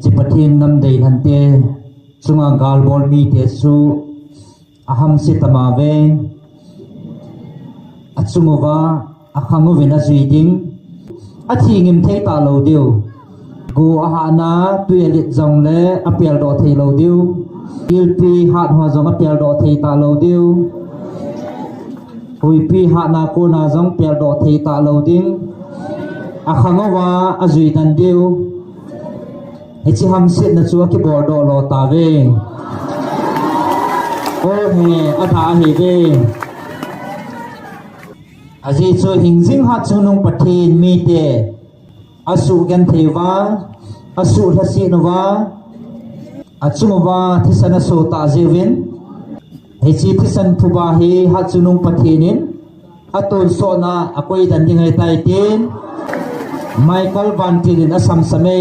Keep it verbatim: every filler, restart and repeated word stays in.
Hiche Pathen nam deilhante chunga galbol mite chu ahamse tamave. Achunguva akhang uvin ajui ding. Athi ngim thei talou diu. Go ahahna tui alet jongle apeldoh theilou diu. Thilpi hat ho jong apeldoh thei talou diu. Huipi hatna kona jong peldoh thei talou ding. Akhang uva ajui den diu. Hiche hamsetna chu akiboldoh lou tave. O he, adah ahive. Ajeh chu hingjing hatchungnung Pathen mite asuhgenthei uva, asuhlhaset uva, achunguva thisan aso tah jeh uvin, hiche thisan phuba hi hatchungnung Pathen in atonsotna akoi den ding ahitai tin Michael Vantil in asamsam e.